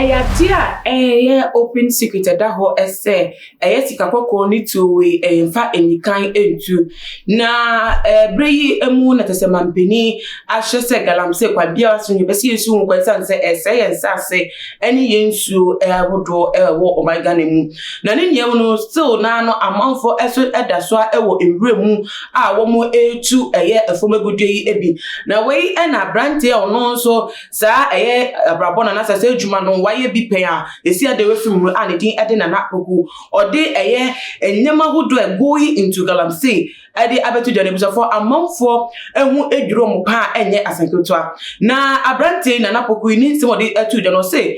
Ɛyɛ adeɛ a ɛyɛ open secret, ɛda hɔ sɛ ɛyɛ sika kɔkɔɔ ne tuo wei ɛmfa anikan ntu. Na ɛberɛ yi mu na kyerɛ sɛ mampanin ahyɛ sɛ galamsey kwan biara so no, yɛbɛsi yɛsi ho kwan, ɛsiane sɛ ɛsɛe yɛn nsase ne yɛn nsuo ahodoɔ ɛwɔ ɔman Ghana mu. Na ne nyinaa mu no, still naa no amanfoɔ nso da so wɔ nwura mu a wɔretu ɛyɛ fam agudeɛ yi bi. Na wei na aberanteɛ a ɔno nso saa ɛyɛ abrabɔ no anaasɛ saa adwuma no wayɛ bi pɛn a esi ade wafiri mu a ne din de Nana Poku, ɔde ɛyɛ nneɛma ahodoɔ a going into galamsey ɛde abɛto dwa no, abusuafoɔ, amanfoɔ ho adwiri wɔn paa, ɛnyɛ asɛnketewa. Na aberanteɛ Nana Poku yi ne nsɛm a ɔde ato dwa no, ɔse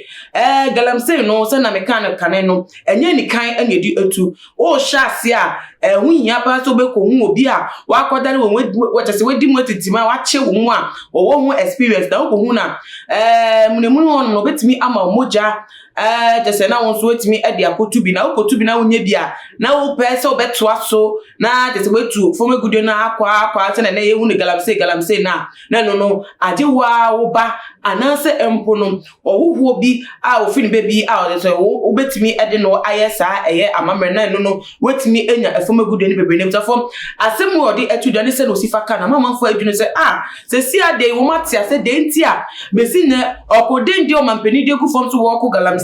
galamsey no, sɛ na meka no kane no, ɛnyɛ nikan ɛna ɛde atu. Wɔrehyɛ ase a, ɛho hia paa sɛ wobɛkɔhu obi a wakɔdare wɔn, wɔkyɛ sɛ wadi mu atitim a wakyɛ wɔn mu a wɔwɔ ho experience, na wokɔhu na munamunu hɔ no, obɛtumi ama mogya kyɛ sɛ na wo nso watumi de akɔtu bi. Na wokɔtu bi na wonyɛ bi a, na wopɛ sɛ wobɛtoa so na kyɛ sɛ woatu fam agudie no akɔ akɔ sɛ na ɛnɛ yɛhu no galamsey galamsey no a, na ɛno no agye wo a wo ba anaasɛ mpo no ɔhohoɔ bi a ofiri ne baabi a ɔde sɛ wobɛtumi de no ayɛ saa ɛyɛ amammerɛ, na ɛno no watumi anya fam agudie no bebree. Na abusuafoɔ, asɛm a ɔde ato dwa ne sɛ na osi fa ka na amanfoɔ adwene sɛ a sɛsi ade wɔn ate ase deɛ nti a bɛsi nnɛ ɔkɔden deɛ ɔmampanin de agu fam so wɔɔko galamsey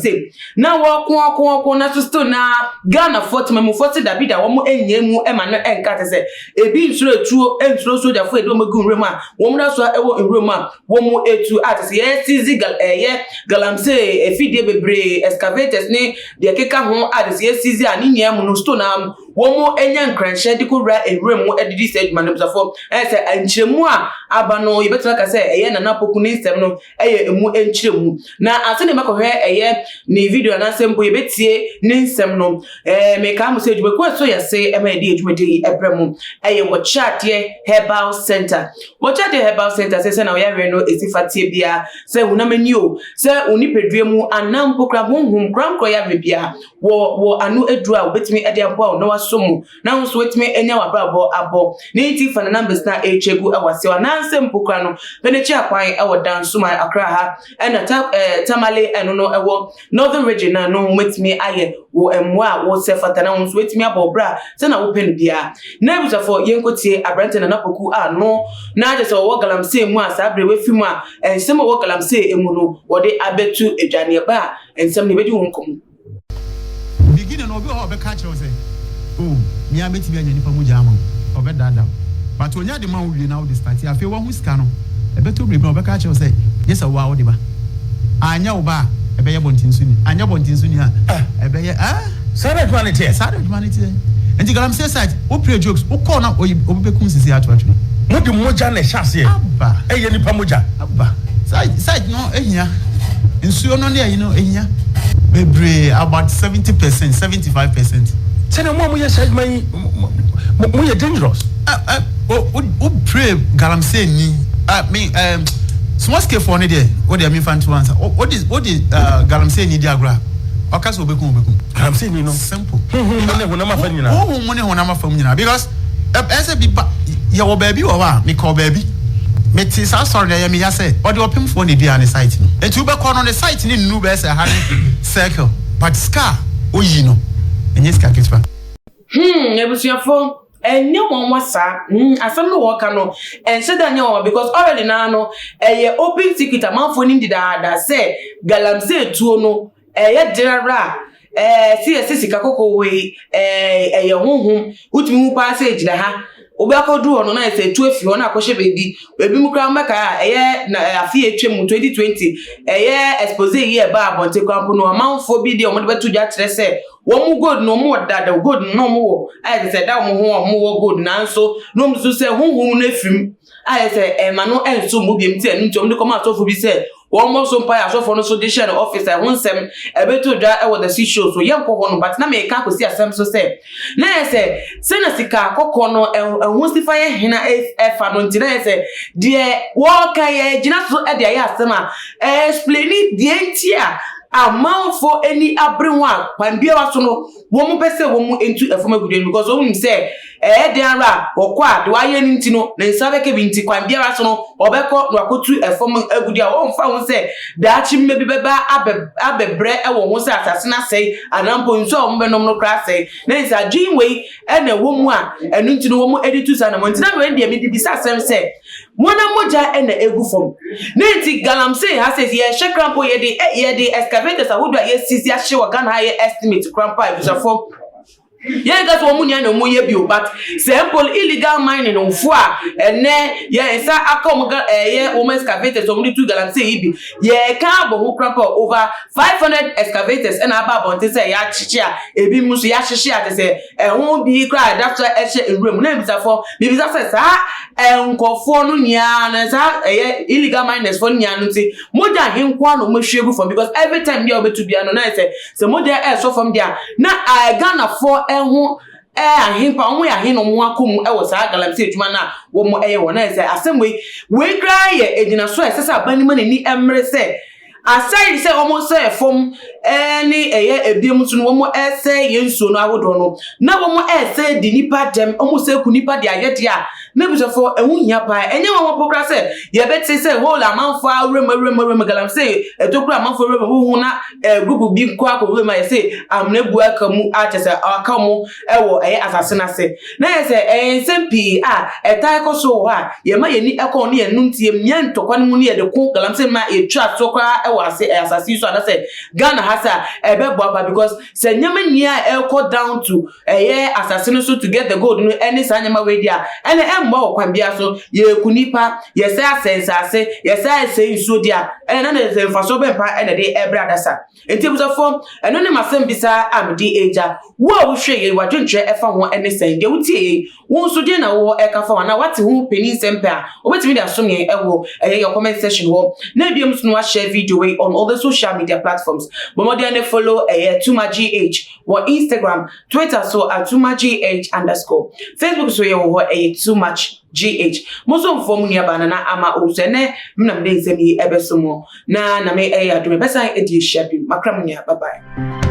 na wɔko ɔko ɔko na so still na Ghanafoɔ temamufoɔ se dabi da, wɔn nyɛ mu ma no nka te sɛ ebi nsoro etuo, nsoro sogyafoɔ edi wɔn egu nwura mu a wɔn da so ɛwɔ nwura mu a wɔn etu a te sɛ yɛ seize gal ɛyɛ galamsey efidie bebree, excavators ne deɛ ɛkeka ho a te sɛ yɛ seize a, ne nyinaa mu no still na wɔn anya nkranhyɛ de kɔwura nwura mu de di saa adwuma no. Abusuafoɔ, ɛyɛ sɛ nkyerɛmu a aba no, yɛbɛtumi aka sɛ ɛyɛ Nana Poku ne nsɛm no ɛyɛ emu nkyerɛmu. Na ansa na yɛbɛkɔhwɛ ɛyɛ ne video anaasɛ mpo yɛbɛtie ne nsɛm no, mekaa mo sɛ adwumakuo a ɛso yɛ se ɛma yɛde adwumadie yi ɛbrɛ mu ɛyɛ Wɔkyerɛadeɛ Herbal Center. Wɔkyerɛadeɛ Herbal Center sɛ na ɔyɛawerɛ no ɛsi fa tie biara, sɛ honam ani o, sɛ wo nipadua mu anaa mpo kora honhom korankorɔ yɛawerɛ biara, wɔ ano aduru a wobɛtumi de aboa wo na wasɔ mu na wo nso woatumi anya w'abrabɔ abɔ ne nti, fa ne numbers na ɛretwa gu ɛwɔ aseɛ anaasɛ mpo kora no pɛ n'akyi akwan ɛwɔ Dansoman, Accra ha, ɛna ta Tamale, ɛno no ɛwɔ Northern Region, na no wobɛtumi ayɛ wɔ mmoa a wɔsɛ fata na wo nso woatumi abɔ ɔbrɛ a sɛna wopɛ no biara. Na abusuafoɔ, yɛnkɔtie aberante Nana Poku a no na agye sɛ ɔwɔ galamsey mu a saa berɛ wafi mu a nsɛm a ɔwɔ galamsey mu no wɔde abɛto adwaneɛba a nsɛm no yɛbɛdi ho nkɔmmɔ. Beginning no, obi wɔ hɔ a ɔbɛka akyerɛ wo sɛ, "Oh, mea mɛtumi anya nipa mu gya ama wo." Ɔbɛdaadaa wo, but onya de ma wo wie na wode start, afei wahu sika no ɛbɛtɔ biribi na ɔbɛka akyerɛ wo sɛ gye sɛ wo a wode ba. Anyɛ wo ba a, ɛbɛyɛ bɔnten so ni, anyɛ bɔnten so ni a, ɛbɛyɛ ah. Saa na adwuma no teɛ. Saa na adwuma no teɛ. Nti galamsey site wo play jokes, wokɔɔ na oyi obi bɛkum sisi ato atwene. Mode mogya na ɛhyɛ aseɛ? Aba. Ɛyɛ nipa mogya? Aba. Site no ehia nsuo no ne ɛyi no ehia bebree, about 70%, 75%. Sɛdeɛ mo a moyɛ saa adwuma yi, moyɛ dangerous. Ɛ ɛ o o pray galamsey ni ɛ me ɛ small scale foɔ ne deɛ, o deɛ mi fa nto ansa o de galamsey ni di agorɔ a, ɔka sɛ obekum. Galamsey ni no. Simple. Honhom mu ne honam afa nyinaa. Honhom mu ne honam afa mu nyinaa, because ɛsɛ bi ba yɛwɔ baabi wɔ hɔ a mekɔ baabi mete saa sɔrɔ na ɛyɛ me ya sɛ ɔde ɔpemfoɔ na edua ne site no. Nti wobɛkɔ no, ne site ne nnu bɛyɛ sɛ ha ne circle, but sika oyi no ɛnyɛ sika ketewa. Abusuafo, ɛnyɛ wɔn wa saa. Asɛm no wɔka no ɛnhyɛ da nyɛ wɔn, because already naa no ɛyɛ open secret, amanfoɔ nim dedaada sɛ galamsey tuo no ɛyɛ denara a si yɛsɛ sika kɔkɔɔ wei ɛyɛ honhom. Wotumi hu paa sɛ egyina ha, wobɛkɔduru hɔ no na yɛ sɛ etu afi hɔ na akɔhyɛ baabi. Ebi mu koraa mbɛka a ɛyɛ na afe a etwa mu 2020 ɛyɛ expose yi ɛba abɔnten koraa mpo no, amanfoɔ bi deɛ wɔde bɛto dwa kyerɛ sɛ wɔn mu gold no, wɔn wɔ dada gold no na wɔn wɔ ayɛ sɛ ɛda wɔn ho a wɔn wɔ gold, nanso na wɔn nso sɛ honhom no efirim ayɛ sɛ ɛma no ɛnso mu biem, ti ɛno nti wɔn de kɔma asɔfo bi sɛ wɔn mmɔ so mpaeɛ. Asɔfo no so de hyɛ no office a ɛho nsɛm ɛbɛto dwa ɛwɔ the sea show so. Yɛnkɔ hɔ no, but na mɛka akɔsi asɛm so sɛ na yɛ sɛ sɛna sika kɔkɔɔ no ɛho sifa yɛ hena ɛfa no, nti na yɛ sɛ deɛ wɔɔka yɛ gyina so ɛde ayɛ asɛm a ɛexplain deɛ nti a amanfo ani abere ho a kwan biara so no wɔn pɛ sɛ wɔn ntu ɛfam agudie no, because wɔn nim sɛ Ɛyɛ den ara a, ɔkɔ a, deɛ wayɛ no nti no, ne nsa bɛka bi nti, kwan biara so no, ɔbɛkɔ na wakɔtu fam agudeɛ a ɔmfa ho sɛ daakye mma bi bɛba abɛ abɛbrɛ wɔ ho sɛ asase no asɛe anaa mpo nsuo a wɔbɛnom no koraa asɛe. Na ɛsɛ adwene wei na ɛwɔ mu a ɛno nti no wɔde tu saa anamɔ. Nti na wei deɛ mede bisa asɛm sɛ, wɔn mogya na ɛgu fam. Ne nti galamsey ha sɛ yɛhwɛ koraa mpo yɛde yɛde excavators ahodoɔ a yɛasisi ahye wɔ Ghana ha yɛ estimate koraa mpo a abusuafoɔ Yɛn nka sɛ wɔn nyinaa na wɔn yɛ bio but sɛ mpo illegal mining fo a ɛnɛ yɛn nsa aka wɔn ga ɛyɛ wɔn excavators wɔn de tu galamsey yi bi yɛka abɔ ho kora mpo over 500 excavators ɛna aba abɔnten sɛ yɛakyekye a ebi mu nso yɛahyehye a te sɛ ɛho bi koraa ɛda so ɛhyɛ nwura mu na ebisafo bibisa sɛ saa nkɔfoɔ no nyinaa no saa ɛyɛ illegal miners foɔ no nyinaa no nti mogya ahe nko ara na wɔn ahwie gu fam because every time bi a wɔbɛtu bia no na yɛ sɛ Sɛ mogya ɛresɔ fam deɛ a, na Ghanafoɔ ho ahe pa, wɔn yɛ ahe na wɔn akɔ mu wɔ saa galamsey adwuma no a wɔn ɛyɛ wɔ. Na yɛ sɛ asɛm wei, wei koraa yɛ egyinaso a ɛsɛ sɛ aban no ma n'ani mmere sɛ aside sɛ wɔn sɛ fam ne ɛyɛ ebiem nso no wɔn ɛsɛ yɛn nsuo no ahodoɔ no, na wɔn ɛsɛ di nipa dɛm, wɔn sɛ ku nipa de ayɛ deɛ a, N'abusuafoɔ, ɛho hia paa. Ɛnyɛ nwanwa mpo koraa sɛ yɛbɛte sɛ whole amanfoɔ awura mu awura mu awura mu galamsey ɛtɔ kura amanfoɔ awura mu wohu na ɛɛ group bi kɔ akɔwura mu a yɛsɛ amena bu aka mu a kyɛ sɛ aka wɔn ɛwɔ ɛyɛ asase no ase. Na yɛ sɛ ɛyɛ nsɛm pii a ɛtaa kɔ so wɔ hɔ a yɛma yɛn ani ɛkɔ ne yɛn nom nti yɛmia ntɔkwa no mu ne yɛde ko galamsey ma yɛtwa so koraa ɛwɔ ase ɛyɛ asase yi so anasɛ Ghana ha sɛ a ɛbɛboa paa because sɛ nneɛma nyinaa ɛrekɔ down to ɛyɛ asase no so to get the gold no ɛne saa nneɛma wei deɛ a, ɛna ɛmmoa wɔ kwan biara so. Yɛku nnipa, yɛsɛe asɛe nsase, yɛsɛe asɛe nsuo deɛ a, ɛna na ne sɛ mfasoɔ bɛn paa ɛna ɛde ɛbrɛ adasa. Nti abusuafoɔ, ɛno ne m'asɛm bisa a mede regya. Wo a wohwɛ yei, w'adwenkyerɛ ɛfa ho ɛne sɛn? Deɛ wotie yei, Wo nso deɛn na wowɔ ɛka fa ho anaa woate ho panin nsɛm pɛ a, wobɛtumi de asom yɛn ɛwɔ ɛyɛ yɛ comment section hɔ. Na ebiem nso no wahyɛ video wei on all the social media platforms. Bɔ mmɔden ne follow ɛyɛ Tuma GH wɔ Instagram, Twitter so at Tuma GH underscore. Facebook so yɛwɔ hɔ ɛyɛ Too Much GH. Mo nso mfoɔ mo nuabaa Nana Ama Owusu ɛnɛ me na mede nsɛm yi ɛbɛso mo na Nyame ɛyɛ adom yɛbɛsan adi ahyia bio. Makra mo nua bye bye.